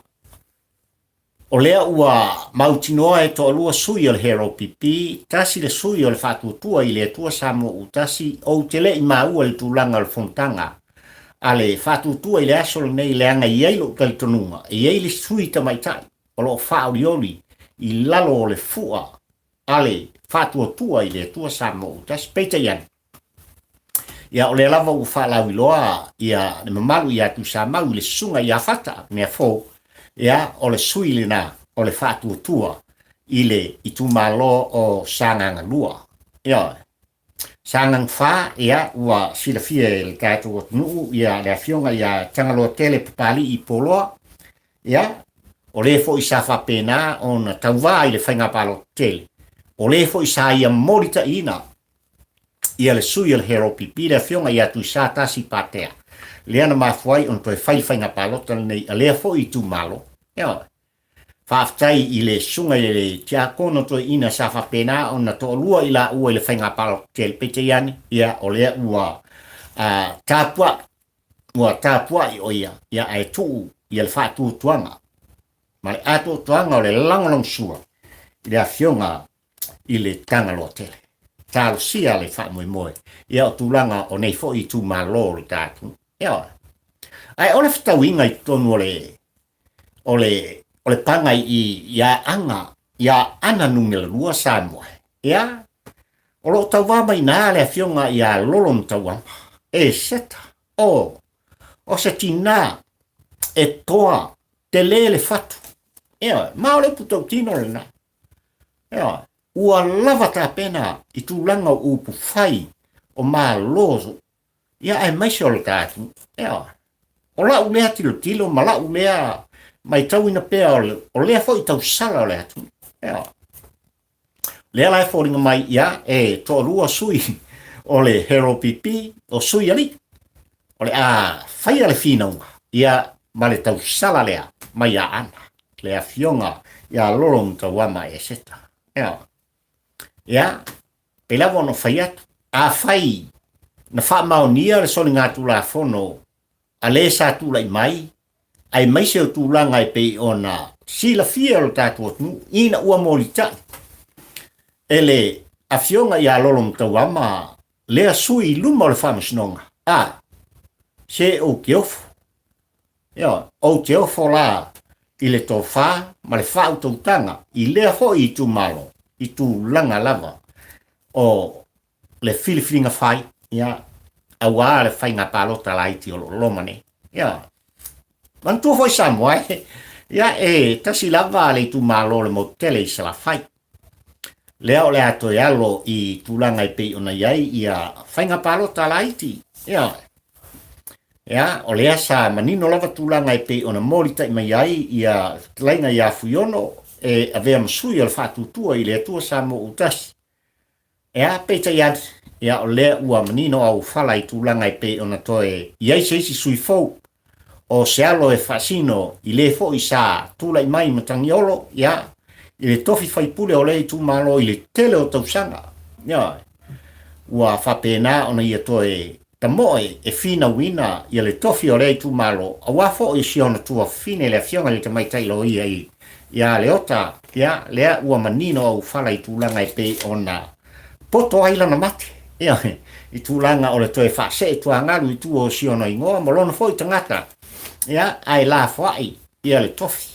o lea ua mautinoa e toalua sui o le HRPP, tasi le sui o le Faatuatua i le Atua Samoa ua tasi, ou te le i maua i le tulaga o le fonotaga a le Faatuatua i le aso lenei leaga e i ai lou talitonuga, e i ai le sui tamaitai o lo o faaolioli i lalo o le fua a le Faatuatua i le Atua Samoa ua tasi. Peitai ane, Ia, o lea lava ua faalauiloa ia le mamalu ia Tuisamau i le susuga ia Fata, mea fou, ia, o le sui lena o le faatuatua i le itumalo o Sagaga 2. Ioe. Sagaga 4, ia, ua silafia e le tatou atunuu ia le afioga ia Tagaloatele Papalii Poloa, ia, o le foi sa faapena ona tauva i le faiga palota tele, o le foi sa ia molitaiina ia le sui o le HRPP, le afioga ia Tuisa Tasi Patea, lea na mafua ai ona toe fai le faiga palota lenei a lea foi itumalo. Ioe. Faafetai i le susuga i le tiakono toeaina sa faapena ona toalua i laua i le faiga palota tele, peitai ane, ia, o lea ua tapuai, ua tapuai o ia, ia, ae tuu ia le faatuatuaga ma le atoatoaga o le lagolagosua i le afioga i le Tagaloa tele. Talosia le faamoemoe ia o tulaga o nei foi itumalo o le ta atunuu. Ioe. Ae o le fetauiga i totonu o le o le o le paga i i Aana, i Aana numera 2 Samoa. Ia, o lo o tauva mai ina le afioga ia Lolo Matauama. E seta. O, o se tinā e toa tele le fatu. Ioe, ma o le upu tautino lena. Ioe, ua lava tapena i tulaga o upu fai o Malo, ia aemaise o le ta atunuu. Ioe, o lau lea tilotilo ma lau lea matauina pea o, le, o lea foi tausala o le atunuu. Ioe, lea la e foliga mai, ia, e toalua sui o le HRPP, o sui alii, o le a faia le finauga, ia, ma le tausala lea mai Aana. le afioga ia Lolo Matauama Eseta. Ea, ia, pei lava ona fai atu, afai na faamaonia le soligatulafono a le sa tulai mai, aemaise o tulaga e pei ona silafia e lo tatou atunuu, ina ua molitai e le afioga ia Lolo Matauama lea sui i luma o le faamasinoga, a, se ou te ofo. Ioe, ou te ofo la i le tofa ma le faautautaga i lea foi itumalo i tulaga lava o le filifiliga fai, ia, auā le faiga palota laiti o lo o loma nei. Ioe. Manatua foi Samoa e, ia, e tasi lava le itumalo o le motu tele i Salafai. Lea o le a toe alo i tulaga e pei ona i ai ia faiga palota laiti. Ioe. Ia, o lea sa manino lava tulaga e pei ona molitai mai ai ia fetalaiga ia Fuiono e avea ma sui o le Faatuatua i le Atua Samoa ua tasi. Ea, peitai ane, ia o lea ua manino auofala i tulaga e pei ona toe i ai se isi sui fou o se alo e faasino i le foi sa tulai mai Matagiolo, ia, i le tofi faipule o lea itumalo i le tele o tausaga. Ia, ua faapena ona ia toe tamoe e finauina ia le tofi o lea itumalo, aua foi si ona tuafafine le afioga i le tamaitai loia i ia Leota, ia, lea ua manino auofala i tulaga e pei ona poto ai lana mate, ia, i tulaga o le toe faasee tuagalu i tua o si ona igoa ma lona foi tagata, ia, ae lafoai ia le tofi.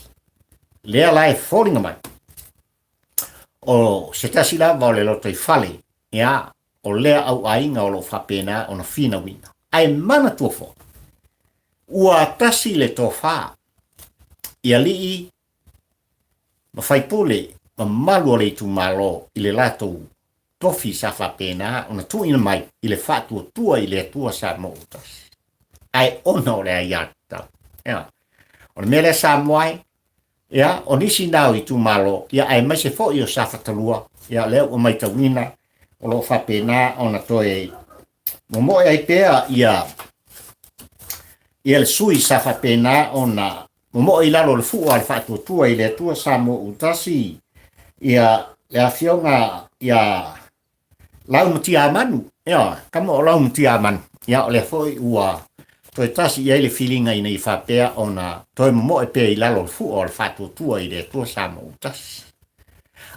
Lea la e foliga mai, o se tasi lava o le lotoifale, ia, o lea auaiga o lo o faapena ona finauina. Ae manatua foi, ua tasi le tofa i alii ma faipule mamalu o le itumalo i le latou tofi sa faapena ona tuuina mai i le faatuatua i le Atua Samoa ua tasi. Ae ona o le aiatatau. Ia. O le mea lea Samoa e, Ia, o nisi na o itumalo, ia aemaise foi o Safatalua, ia lea ua matauina o lo o faapena ona toe momoe ai pea ia ia le sui sa faapena ona momoe i lalo o le fua a le Faatuatua i le Atua Samoa ua tasi ia le afioga ia Laumatiamanu, ioe, kama o Laumatiamanu, ia o lea foi ua toe tasi i ai le filiga ina ia faapea ona toe momoe pea i lalo o le fua o le Faatuatua i le Atua Samoa ua tasi.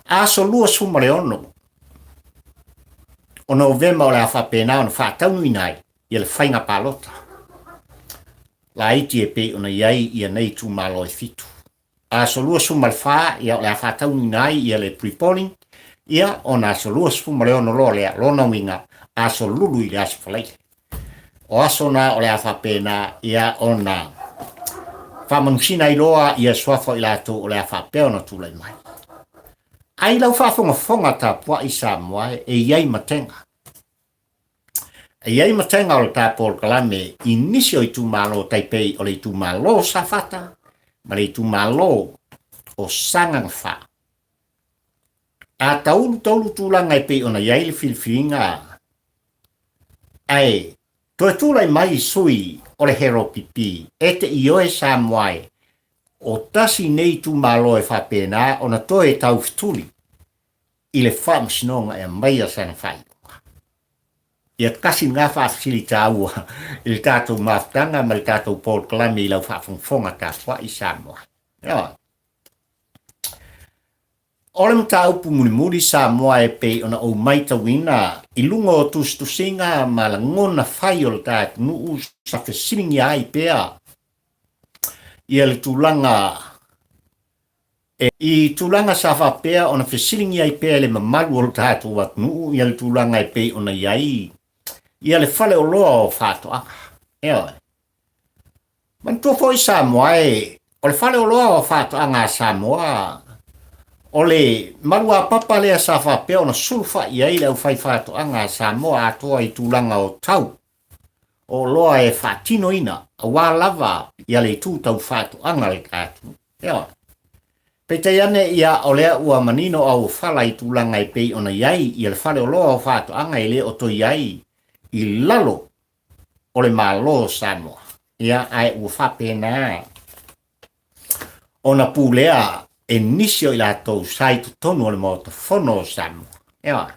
Aso 26 o Novema o le a faapena ona faataunuuina ai ia le faiga palota laiti e pei ona i ai ia nei itumalo e fitu. Aso 24, ia o le a faataunuuina ai ia le pre-polling, ia ona aso 26 loa lea, lona uiga, aso Lulu i le aso Faraile. O aso na o le a faapena ia ona faamanusina ai loa ia suafa o i latou o le a faapea ona tulai mai. Ai lau faafogafoga tapuai Samoa e i ai matega. E i ai matega o le ta polokalame i nisi o itumalo tai pei o le itumalo o Safata ma le itumalo o Sagaga 4. A taulu taulu tulaga e pei ona i ai le filifiliga ae toe tulai mai sui o le HRPP e te ioe Samoa e o tasi nei itumalo e faapena ona toe taufetuli i le faamasinoga e aumaia sana faaiuga. Ia tasi lena faafesili taua i le tatou mafutaga ma le tatou polokalame i lau faafogafoga tapuai Samoa. Ioe. O le mataupu mulimuli Samoa e pei ona ou maitauina i luga o tusitusiga ma lagona fai o le ta atunuu sa fesiligia ai pea ia le tulaga I tulaga sa faapea ona fesiligia ai pea e le mamalu o lo tatou atunuu ia le tulaga e pei ona i ai ia le faleoloa o faatoaga. Ioe. Manatua foi Samoa e, o le faleoloa o faatoaga a Samoa, o le maluapapa lea sa faapea ona sulufai i ai le aufaifaatoaga a Samoa atoa i tulaga o tau o oloa e faatinoina aua lava ia le itu tau faatoaga a le atunuu. Ioe. Peitai ane ia o lea ua manino auofala i tulaga e pei ona i ai ia le faleoloa o faatoaga e le o toe i ai i lalo o le Malo o Samoa. Ia, ae ua faapena ona pulea e nisi o i latou sa i totonu o le Maota Fono o Samoa. Ioe.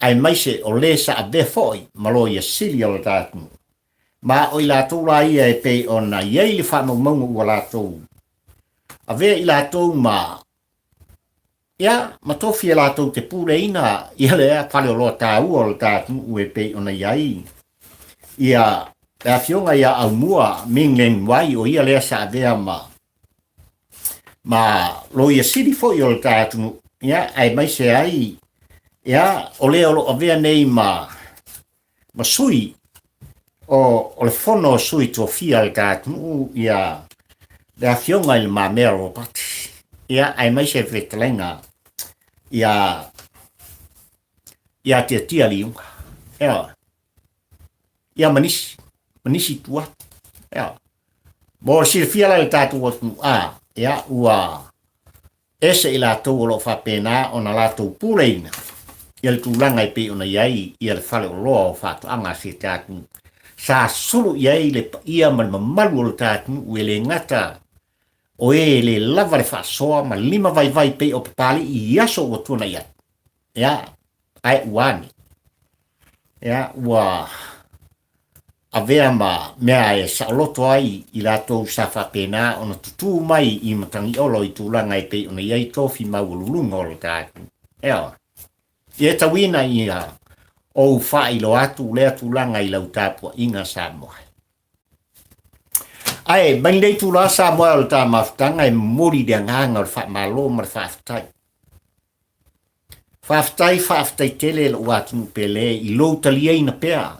Aemaise o le sa avea foi ma Loia Sili o le ta atunuu. Ma o i latou la ia e pei ona i ai le faamaumauga ua latou avea i latou ma, ia, ma tofi e latou te puleina ia lea faleoloa taua o le ta atunuu e pei ona i ai ia le afioga ia Aumua Ming Leng Wai, o ia lea sa avea ma ma Loia Sili foi o le ta atunuu, ia, aemaise ai ia o le o lo o avea nei ma ma sui o, o le fono o sui tofia o le ta atunuu ia le afioga i le Mamea Ropati, ia, aemaise le fetalaiga ia ia Tiatia Liuga, ia, ia ma nisi, ma nisi tua, ia. Mo le silafia la i le tatou atunuu, a, ia, ua ese i latou o lo o faapena ona latou puleina ia le tulaga e pei ona i ai ia le faleoloa o faatoaga a si ta atunuu. Sa sulu i ai le paia ma le mamalu o le ta atunuu e le gata o e le lava le faasoa ma limavaivai pei o Papalii i aso ua tuanai atu. Ia, ae ua ane. Ia, ua avea ma mea e saoloto ai i latou sa faapena ona tutū mai i Matagiolo i tulaga e pei ona i ai tofi maualuluga o le ta atunuu. Ioe. Ia tauina ia ou faailoa atu lea tulaga i lau tapuaiga Samoa. Ae mai lenei itula Samoa o le ta mafutaga e momoli le agaga o le faamalo ma le faafetai. Faafetai, faafetai tele lou atunuu pele i lou taliaina pea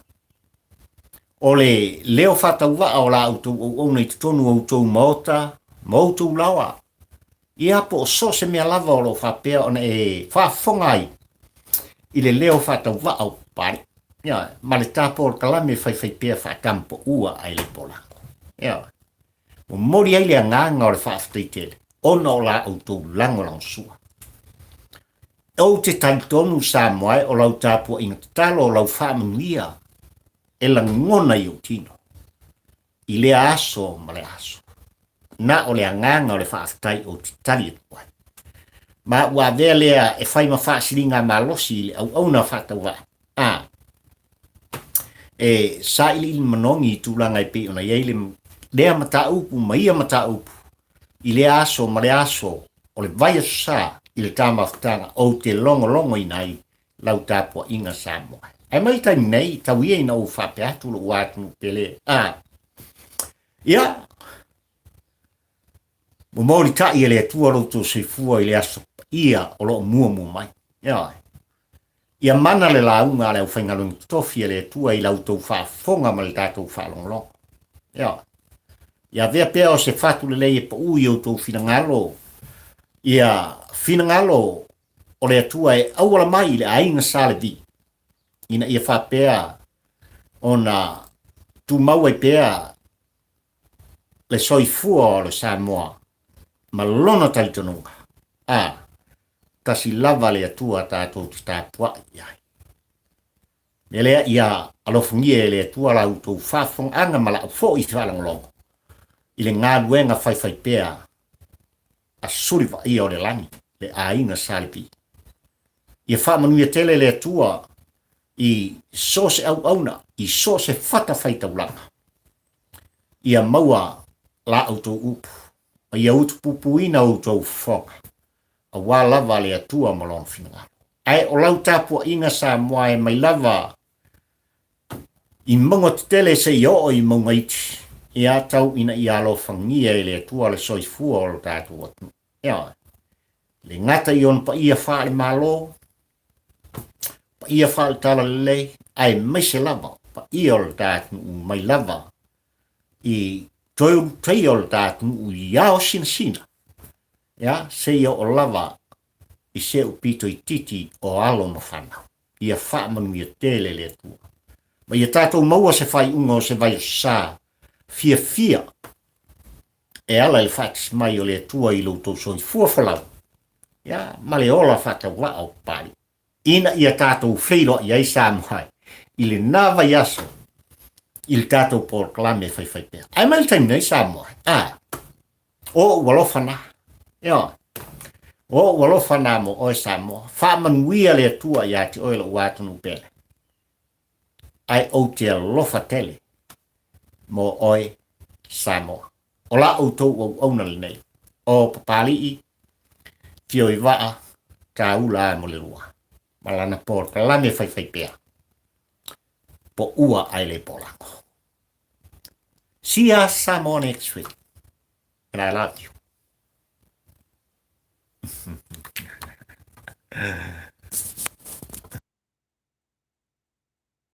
o le leo faatauvaa o la outou auauna i totonu o outou maota ma outou laoa. Ia po o so o se mea lava o lo o faapea ona e faafofoga ai i le leo faatauvaa o Papalii. Ia, ma le tapolokalame faifaipea faatamapaua ae le polago. Ia, momoli ai le agaga o le faafetai tele. ona o la outou lagolagosua. Ou te talitonu Samoa e o lau tapuaiga tatalo o lau faamanuia e lagona i ou tino i lea aso ma le aso. Na o le agaga o le faafetai ou te tali atu ai. Ma ua avea lea e fai ma faasiliga malosi i le auauna faatauvaa. A e sailiili manogi i tulaga e pei ona i ai le lea mataupu ma ia mataupu i lea aso ma lea aso o le vaiaso sa i le ta mafutaga ou te logologoina ai lau tapuaiga Samoa. Ae mai le taimi nei, tau ia ina ou faapea atu lou atunuu pele. A, ia, momoli tai e le Atua lo outou soifua i le aso paia o lo o muamua mai. Ioe. Ia mana le lauga a le aufaigaluega totofi a le Atua i la outou faafofoga ma le tatou faalogologo. Ioe. Ia avea pea o se fatu lelei e pau i outou finagalo, ia finagalo o le Atua e auala mai i le aiga Sa Levi, ina ia faapea ona tumau ai pea le soifua o le Samoa ma lona talitonuga, a, tasi lava le Atua tatou te tapuai i ai. Mea lea, ia alofagia e le Atua la outou faafofogaaga ma lau foi faalogologo i le galuega faifaipea a suli vaaia o le lagi, le aiga Sa Levi. Ia faamanuia tele le Atua i so o se auauna, i so o se fatafaitaulaga. Ia maua la outou upu, ma ia utupupuina outou fofoga, aua lava le Atua ma Lona finagalo. Ae o lau tapuaiga Samoa e mai lava i mauga tetele seia oo i mauga iti, ia tau ina ia alofagia e le Atua le soifua o lo tatou atunuu. Ioe. Le gata i ona paia faale-Malo, paia faale-Talalelei, aemaise lava paia o le ta atunuu mai lava i toe ulutaia o le ta atunuu i ao sinasina, ia, seia oo lava i se upito itiiti o alo ma fanau. Ia faamanuia tele le Atua. Ma ia tatou maua se faaiuga o se vaiaso sa fiafia e ala i le faatasi mai o le Atua i lo outou soifua folau, ia, ma le ola faatauvaa o Papalii, ina ia tatou feiloai ai Samoa i lena vaiaso i le tatou polokalame faifaipea. Ae mai le taimi nei Samoa, a, o ou alofa na, ioe, o ou alofa na mo oe Samoa, faamanuia le Atua ia te oe lou atunuu pele, ae ou te alofa tele mo oe Samoa. O la outou auauna lenei, o Papalii, Fioivaa, Tāula mo le lua, ma lana polokalame faifaipea, po ua ae le polago. See ya Samoa next week. And I love you.